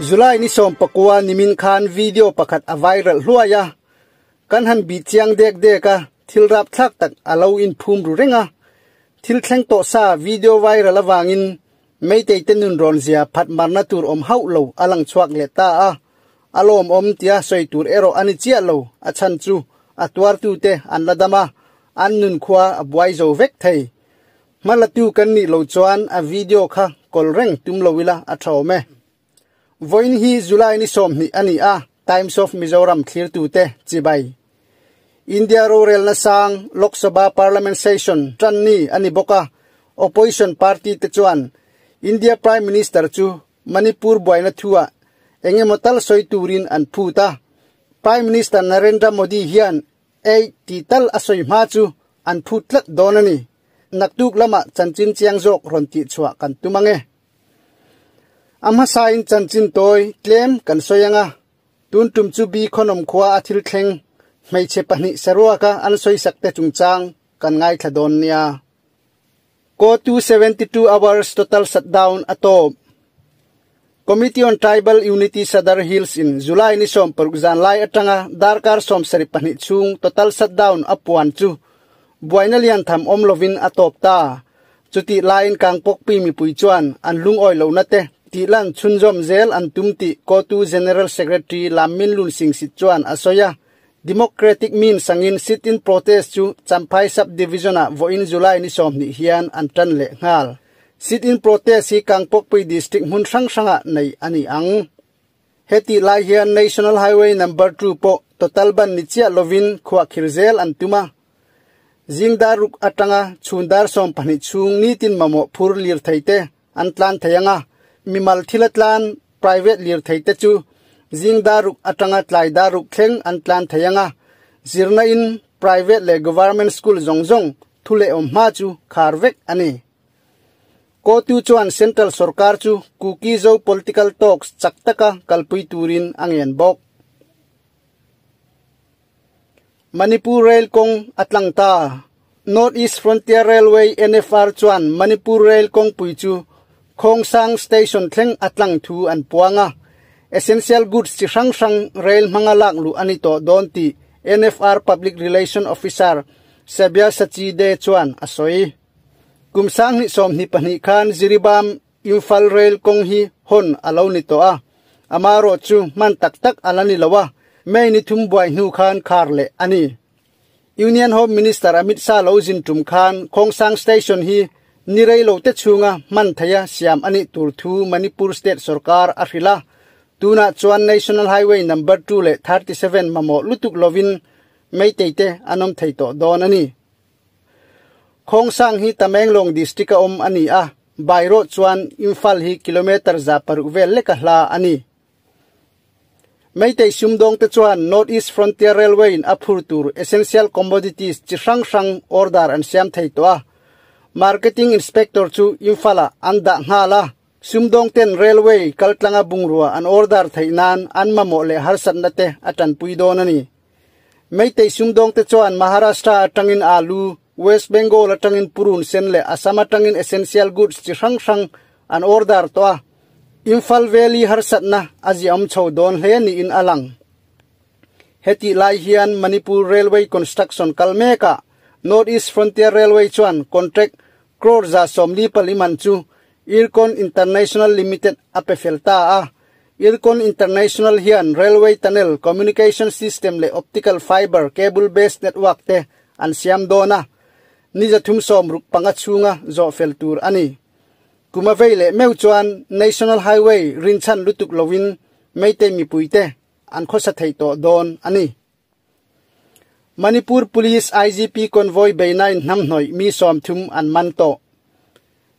July ni 19 nimin khan video pakhat a viral hluai a, kan han bih chiang dek dek a, thil rapthlak tak a lo inphum ru reng a. Thil thleng tawh sa video viral avangin Meitei te nun rawn zia phat marna tur awm hauh lo a lang chhuak leh ta a, a lawmawm tia sawi tur erawh a ni chiah lo, a chhan chu a tuartute an la dam a, an nun khua a buai zo vek thei. Hmalatu kan nih lo chuan a video kha kawl reng tum lo ila a tha awm e. Vawiin hi July ni 20 a ni a, Times of Mizoram thlirtute chibai. India rorelna sang Lok Sabha Parliament Session tan ni a ni bawk a, Opposition party te chuan India Prime Minister chu Manipur buaina thuah eng emaw tal sawi turin an phut a. Prime Minister Narendra Modi hian ei tih tal a sawi hma chu an phut tlat dawn a ni. Naktuk lamah chanchin chiang zawk rawn tihchhuah kan tum ang e. A hmasain chanchin tawi tlem kan sawi ang a, tun tum chu Bi Khawnawm khua a thil thleng hmeichhe pahnih saruaka an sawisak te chungchang kan ngaithla dawn nia. Ko 272 hours total shutdown a tawp. Committee on Tribal Unity Sadar Hills in July ni 16 zan lai atanga darkar 72 chhung total shutdown a puan chu buaina lian tham awm lovin a tawp ta. Chutih laiin Kangpokpi mipui chuan an lungawi lohna te tihlan chhunzawm zel an tum tih Kotu General Secretary Lammin Lun Sing Sit chuan a sawi a. Democratic means angin sit-in protest chu Champhai Sub-Division-ah vawiin July ni 20 hian an tan leh nghal. Sit-in protest hi Kangpokpui District hmun hrang hrangah neih a ni ang. Hetih lai hian National Highway Number 2 pawh total ban ni chiah lovin khuahkhir zel an tum a. Zing dar ruk atanga chhun dar 12 chhung nitin mamawh phur lirthei te an tlan thei ang a, mimal thila tlan private lirthei te chu zing dar ruk atanga tlai dar ruk thleng an tlan thei ang a, zirna in private leh government school zawng zawng thu leh awm hma chu khar vek a ni. Kotu chuan central sorkar chu Kuki Zo political talks chak taka kalpui turin a ngen bawk. Manipur Rail kawng a tlang ta. North East Frontier Railway, NFR, chuan Manipur Rail kawngpui chu Khongsang Station thleng a tlang thu an puang a. Essential goods chi hrang hrang rail hmanga lak luh a ni tawh dawn tih NFR Public Relation Officer Sabya Sachi De chuan a sawi. Kum 2022 khan Jiribam Imphal Rail kawng hi hawn a lo ni tawh a, amaherawh chu hman tak tak a la ni lo a, May ni thum buai hnu khan khar leh a ni. Union Home Minister Amit Shah lo zin tum khan Khongsang Station hi ni rei lo te chhunga hman theia siam a nih tur thu Manipur State sorkar a hrilh a, tunah chuan National Highway Number 2 leh 37 mamawh lutuk lovin Meitei te an awm thei tawh dawn a ni. Khongsang hi Tamenglong District a awm a ni a, Bairawh chuan Imphal hi kilometre 600 vel leka hla a ni. Meitei sumdawng te chuan North East Frontier Railway in a phur tur essential commodities chi hrang hrang order an siam thei tawh a. Marketing Inspector chu Imphal ah an dah nghal a, sumdawng ten railway kaltlanga bungrua an order theih nan an mamawh leh harsatna te a tanpui dawn a ni. Meitei sumdawng te chuan Maharashtra atangin alu, West Bengal atangin purun sen leh Assam atangin essential goods chi hrang hrang an order tawh a. Imphal Valley harsatna a ziahawm chho dawn hle niin a lang. Hetih lai hian Manipur Railway Construction kal mekah North East Frontier Railway chuan contract crore 144 man chu Ircon International Limited a pe fel ta a. Ircon International hian railway tunnel, communication system leh optical fiber cable based network te an siam dawn a, ni 365 chhunga zawh fel tur a ni. Kuma vei leh meuh chuan National Highway rinchhan lutuk lovin Meitei mipuite an khawsa thei tawh dawn a ni. Manipur Police IGP convoy beinain hnamhnawih mi 30 an man tawh.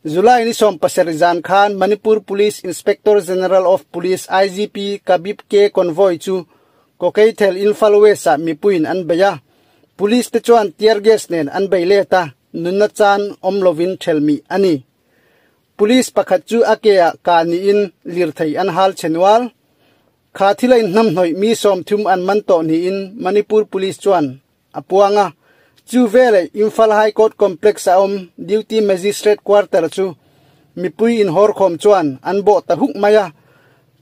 July ni 17 zan khan Manipur Police Inspector General of Police IGP Kabib K convoy chu Kokeithel Imphal West ah mipuiin an bei a. Police te chuan tear gas nen an bei let a, nunna chan awm lovin thelmih a ni. Police pakhat chu a ke ah kah niin lirthei an hal che nual. Kha thila inhnamhnawih mi 30 an man tawh niin Manipur Police chuan a puang a. Chu veleh Imphal High Court Complex a awm Duty Magistrate Quarter chu mipui inhawrkhawm chuan an bawh ta huk mai a,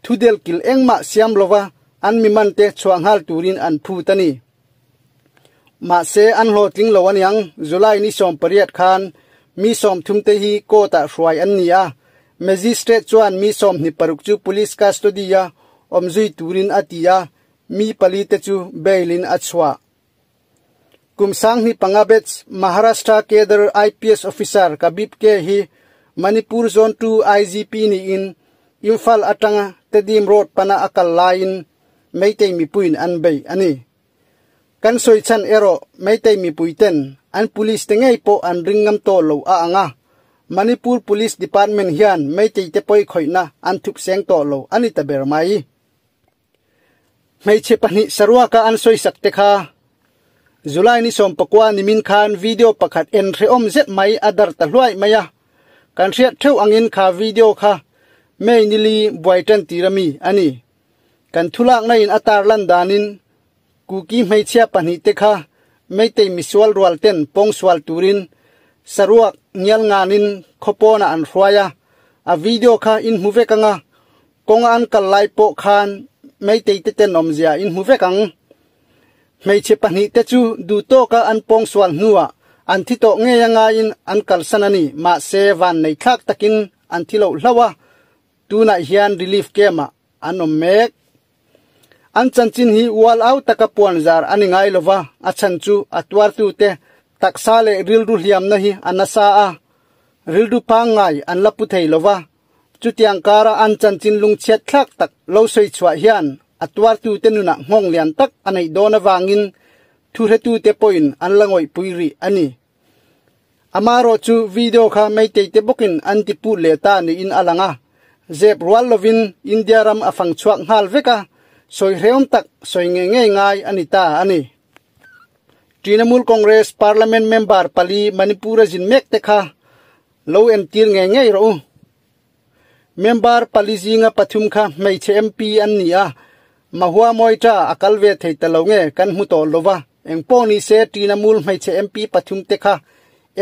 thudel kil engmah siam lova an mi mante chhuah nghal turin an phut a ni. Mahse an hlawhtling lo aniang, July ni 18 khan mi 30 te hi court-ah hruai an ni a, Magistrate chuan mi 26 chu police custody-a awm zui turin a ti a, mi pali te chu bail-in a chhuah. Kum 2005 batch Maharashtra cadre IPS officer Kabib K hi Manipur Zone 2 IGP niin Imphal atanga Tedim Road pana a kal laiin Meitei mipuiin an bei a ni. Kan sawi chhan erawh Meitei mipuiten an police te ngei pawh an ring ngam tawh lo a ang a, Manipur Police Department hian Meitei te pawi khawihna an thup seng tawh lo a ni ta ber mai. Hmeichhe pahnih saruaka an sawisak te kha July ni 19 nimin khan video pakhat en hrehawm zet mai a dar ta hluai mai a, kan hriat theuh angin kha video kha May nili buai tan tir ami a ni. Kan thulakna in a tarlan danin Kuki hmeichhia pahnih te kha Meitei misual rual ten pawngsual turin saruak ngial nganin khawpawnah an hruai a, a video kha in hmu vek anga Kawnga an kal lai pawh khan Meitei te tenawmzia in hmu vek ang. Hmeichhe pahnih te chu duh tawka an pawngsual hnuah an thi tawh ngei a ngaiin an kalsan a ni. Mahse, vannei thlak takin an thi loh hlauh a, tunah hian relief camp-ah an awm mek. An chanchin hi ual au taka puan zar a ni ngai lova, a chhan chu a tuartute taksa leh rilru hliamna hi a nasa a, rilru pangngai an la pu thei lova. Chutiang kara an chanchin lungchhiat thlak tak lo sawi chhuah hian a tuartute nunah nghawng lian tak a neih dawn avangin thuhretute pawhin an la ngawihpui rih a ni. Amaherawh chu video kha Meitei te bawkin an ti put leh ta niin a lang a, zep rual lovin India ram a fang chhuak nghal vek a, sawi hrehawm tak sawi ngei ngei ngai a ni ta a ni. Trinamool Congress Parliament member pali Manipur a zin mek te kha Lo entir ngei ngei rawh u. Member pali zinga pathum kha hmeichhe MP an ni a, Mahua Moitra a kal ve thei ta lo nge kan hmu tawh lo va, engpawh ni se Trinamool hmeichhe MP pathum te kha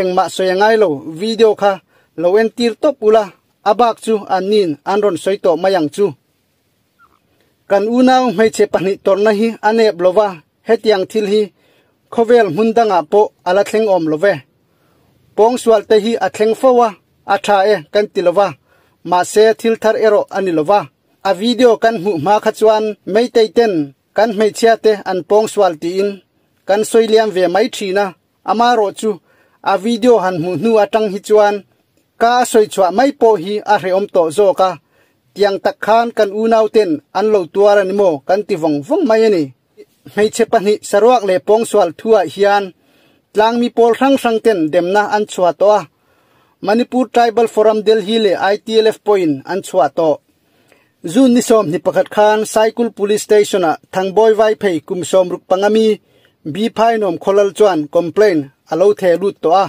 engmah sawi a ngai lo, video kha lo entir tawp ula, a bak chu an nin an rawn sawi tawh mai ang chu. Kan unau hmeichhe pahnih tawrhna hi a nep lo va, hetiang thil hi khawvel hmun dangah pawh a la thleng awm lo ve. Pawngsual te hi a thleng fo a, a tha e kan ti lo va, mahse thil thar erawh a ni lo va. A video kan hmuh hma kha chuan Meitei ten kan hmeichhia te an pawngsual tiin kan sawi liam ve mai thin a, amaherawh chu a video han hmuh hnu atang hi chuan ka a sawi chhuah mai pawh hi a hrehawm tawh zawk a, tiang tak khan kan unau ten an lo tuar a ni maw kan ti vawng vawng mai a ni. Hmeichhe pahnih saruak leh pawngsual thuah hian tlangmi pawl hrang hrang ten demna an chhuah tawh a, Manipur Tribal Forum Delhi leh ITLF pawhin an chhuah tawh. June ni 21 khan Saikul Police Station-ah Thangbawi Vaiphei kum 65 mi Bi Phainuam Khawlal chuan complaint a lo theh lut tawh a.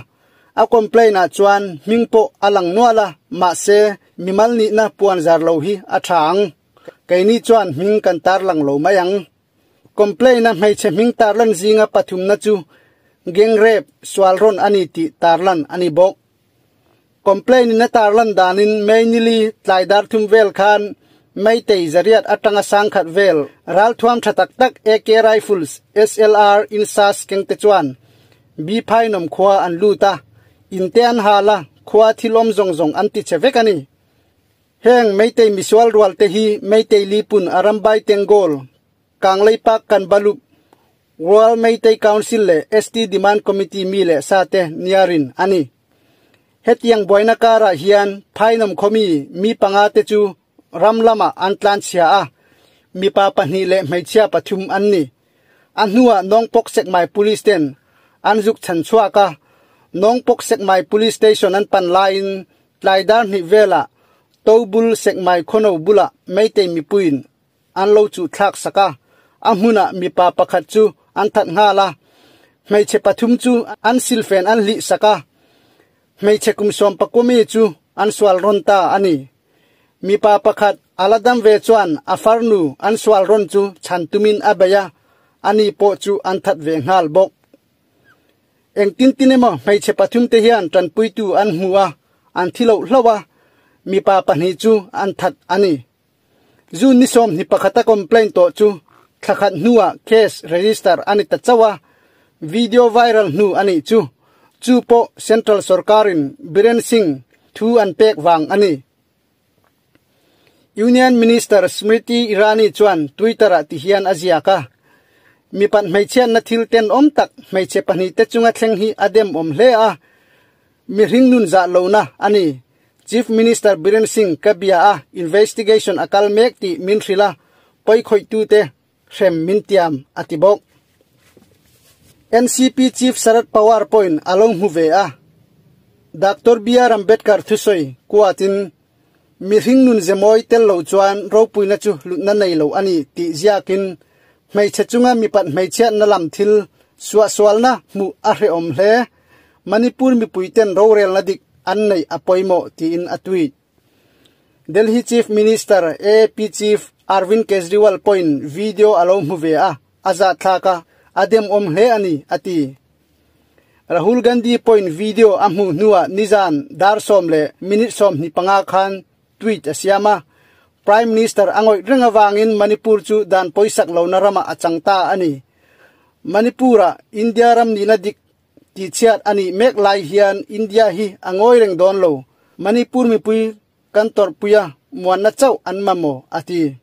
A complaint ah chuan hming pawh a lang nual a, mahse mimal nihna puan zar lo hi a tha ang. Keini chuan hming kan tarlang lo mai ang. Complaint-a hmeichhe hming tarlan zinga pathumna chu gang rape, sual rawn a ni tih tarlan a ni bawk. Complaint-in a tarlan danin May nili tlai dar thum vel khan Meitei zariat atanga sangkhat vel ralthuam tha tak tak AK rifles, SLR, INSAS kengte chuan Bi Phainom khua an lut a, inte an hal a, khua thil awm zawng zawng an ti che vek a ni. Heng Meitei misual rual te hi Meitei Lipun Arambai Tenggol, Kanglei Park Kanbalup, World Meitei Council leh ST Demand Committee mi leh sa te niarin a ni. Hetiang buaina karah hian Phainawm khawmi mi panga te chu ram lamah an tlanchhia a, mipa pahnih leh hmeichhia pathum an ni. A hnuah Nongpok Sekmai Police ten an zuk chhan chhuak a, Nongpok Sekmai Police Station an pan laiin Tlai dar hnih velah Tobul Sekmai Khawno bulah Meitei mipuiin an lo chuh thlak sak a, a hmunah mipa pakhat chu an that nghal a, hmeichhe pathum chu an silfen an hlih sak a, hmeichhe kum 18 mi chu an sual rawn ta a ni. Mipa pakhat a la dam ve chuan a farnu an sual rawn chu chhan tumin a bei a, ani pawh chu an that ve nghal bawk. Engtin tin emaw hmeichhe pathumte hian tanpuitu an hmu a, an thi loh hlauh a, mipa pahnih chu an that a ni. June ni sawmhnih pakhata complaint tawh chu thla khat hnuah case register a ni ta chauh a, video viral hnu a nih chu. Chu pawh Central sorkarin Biren Singh thu an pek vang a ni. Union Minister Smriti Irani chuan Twitter-ah tihian a ziak a, Mipat hmeichhiatna thil tenawm tak hmeichhe pahnihte chunga thleng hi a demawm hle a, mihring nun zah lohna a ni. Chief Minister Biren Singh ka bia a, investigation a kal mek tih min hrilh a, pawikhawih-tute hrem min tiam, a ti bawk. NCP Chief Sharad Pawar pawhin a lo hmu ve a, Doctor BR Ambedkar thusawi kuatin, Mihring nun ze mawi tel lo chuan ropuina chu hlutna nei lo a ni tih ziakin hmeichhe chunga mipat hmeichhiatna lam thil suahsualna hmuh a hrehawm hle. Manipur mipuiten rorelna dik an neih a pawimawh tiin a tweet. Delhi Chief Minister AAP Chief Arvind Kejriwal pawhin video a lo hmu ve a, a zahthlak a, a demawm hle a ni, a ti. Rahul Gandhi pawhin video a hmuh hnuah nizan dar 10:25 khan tweet a siam a, Prime Minister a ngawih reng avangin Manipur chu dan pawisak lohna ramah a chang ta a ni. Manipur-ah India ram nihna dik tihchhiat a nih mek lai hian India hi a ngawi reng dawn lo, Manipur mipui kan tawrhpuia muanna chauh an mamawh, a ti.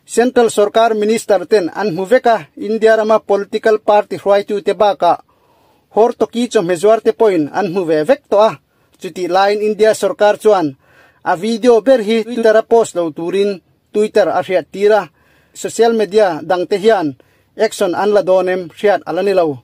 Central sorkar minister ten an hmu vek a, India rama political party hruaitute bakah Hortoki chawhme zuarte pawhin an hmu ve vek tawh a. Chutih laiin India sorkar chuan a video ber hi Twitter-a post lo turin Twitter a hriat tir a, social media dangte hian action an la dawn em hriat a la ni lo.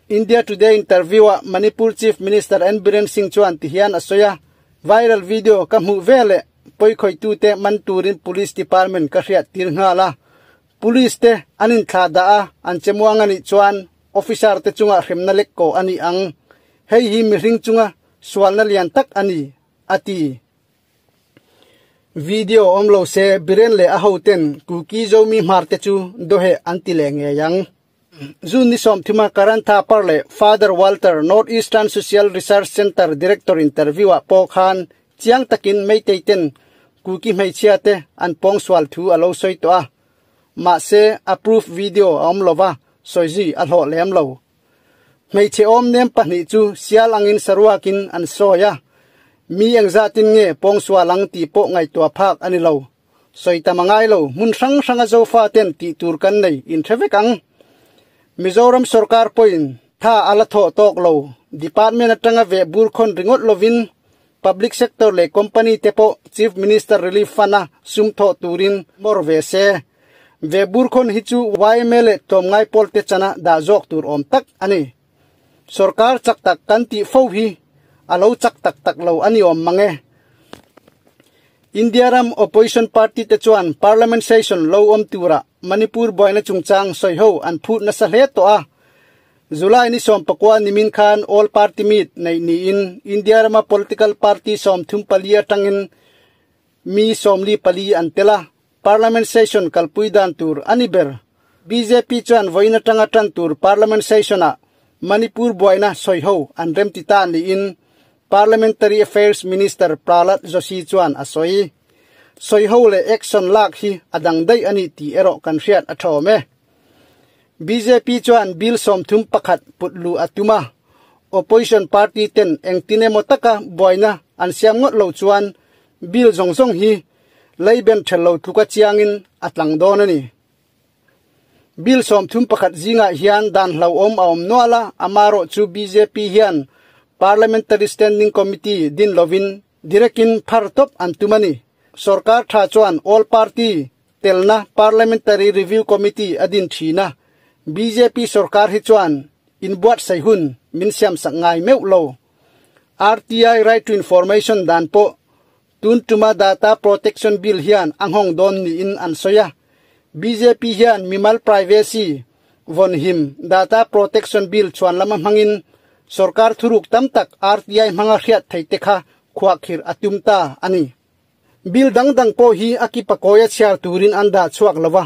India Today interview-ah Manipur Chief Minister N Biren Singh chuan tihian a sawi a, Viral video ka hmuh veleh Pawikhawitute man turin Police Department ka hriat tir nghal a, Police te an inthlah dah a, an che muang a nih chuan Officer te chungah hremna lek ko a ni ang. Hei hi mihring chunga sualna lian tak a ni, a ti. Video awm lo se Biren leh a hoten Kuki Zomi hmar te chu dawheh an ti leh ngei ang. June ni sawmthuma Karan Thapar leh Father Walter North Eastern Social Research Centre Director interview ah pawh khan chiang takin Meitei ten Kuki hmeichhia te an pawngsual thu a lo sawi tawh a. Mahse, a proof video a awm lova, sawi zui a hlawh lem lo. Hmeichhe awm nem pahnih chu sial angin saruakin an sawi a, mi engzatin nge pawngsual ang tih pawh ngaihtuah phak a ni lo. Sawi tam a ngai lo, hmun hrang hranga Zofa ten tih tur kan nei inhre vek ang. Mizoram sorkar pawhin tha a la thawh tawk lo, department atanga veh bur khawn ringawt lovin public sector leh company te pawh Chief Minister Relief Fund-a sum thawh turin hmawr ve se. Veh bur khawn hi chu yma leh tlawmngai pawl te chana dah zawk tur awm tak a ni. Sorkar chak tak kan tih fo hi a lo chak tak tak lo a ni awm mang e. India ram opposition party te chuan parliament session lo awm turah Manipur buaina chungchang sawiho an phut nasa hle tawh a. July ni 14 nimin khan all party meet neih niin India rama political party 34 atangin mi 44 an tel a. Parliament session kalpui dan tur a ni ber. Bjp chuan vawiin atanga tan tur Parliament session-ah Manipur buaina sawiho an remti ta niin Parliamentary Affairs Minister Prahlad Joshi chuan a sawi. Sawiho leh action lak hi a dang daih a ni tih erawh kan hriat a tha awm e. Bjp chuan bill 31 put luh a tum a, opposition party ten engtin emaw taka buaina an siam ngawt lo chuan bill zawng zawng hi Leiben ṭhel lo tluka chiangin a tlang dawn a ni. Bill 31 zingah hian dan hlauhawm a awm nual a, amarawh chu bjp hian Parliamentary Standing Committee din lovin direct-in phar tawp an tum a ni. Sorkar ṭha chuan All Party telna Parliamentary Review Committee a din ṭhin a, bjp sorkar hi chuan inbuatsaih hun min siamsak ngai meuh lo. RTI Right to Information dan pawh Tun tuma Data Protection Bill hian a nghawng dawn niin an sawi a. Bjp hian mimal privacy vawnhim Data Protection Bill chhuan lama hmangin sorkar thuruk tam tak RTI hmanga hriat theite kha khuahkhirh a tum ta a ni. Bill dang dang pawh hi a kipa kawia chhiar turin an dah chhuak lo va,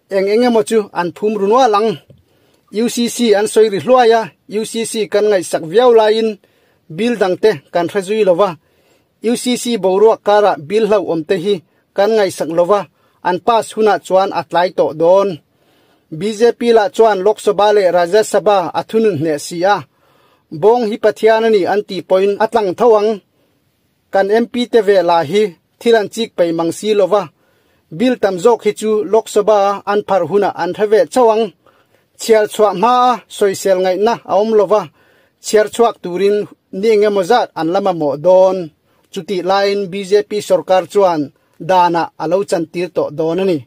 eng eng emaw chu an phum ru nual ang. UCC an sawi ri hluai a, UCC kan ngaihsak viau laiin bill dangte kan hre zui lova. UCC boruak karah bill hlauhawm te hi kan ngaihsak lova, an pass hunah chuan a tlai tawh dawn. Bjp lah chuan Lok Sabha leh Rajya Sabha a thunun hneh si a, bawng hi Pathian a ni an tih pawhin a tlang tho ang. Kan MP te ve lah hi thil an chik peih mang si lova, bill tam zawk hi chu Lok Sabha an pharh hunah an hre ve chauh ang. Chhiar chhuah hmaa sawisel ngaihna a awm lova, chhiar chhuak turin ni engemaw zat an la mamawh dawn. Chutih laiin bjp sorkar chuan danah a lo chantir tawh dawn a ni.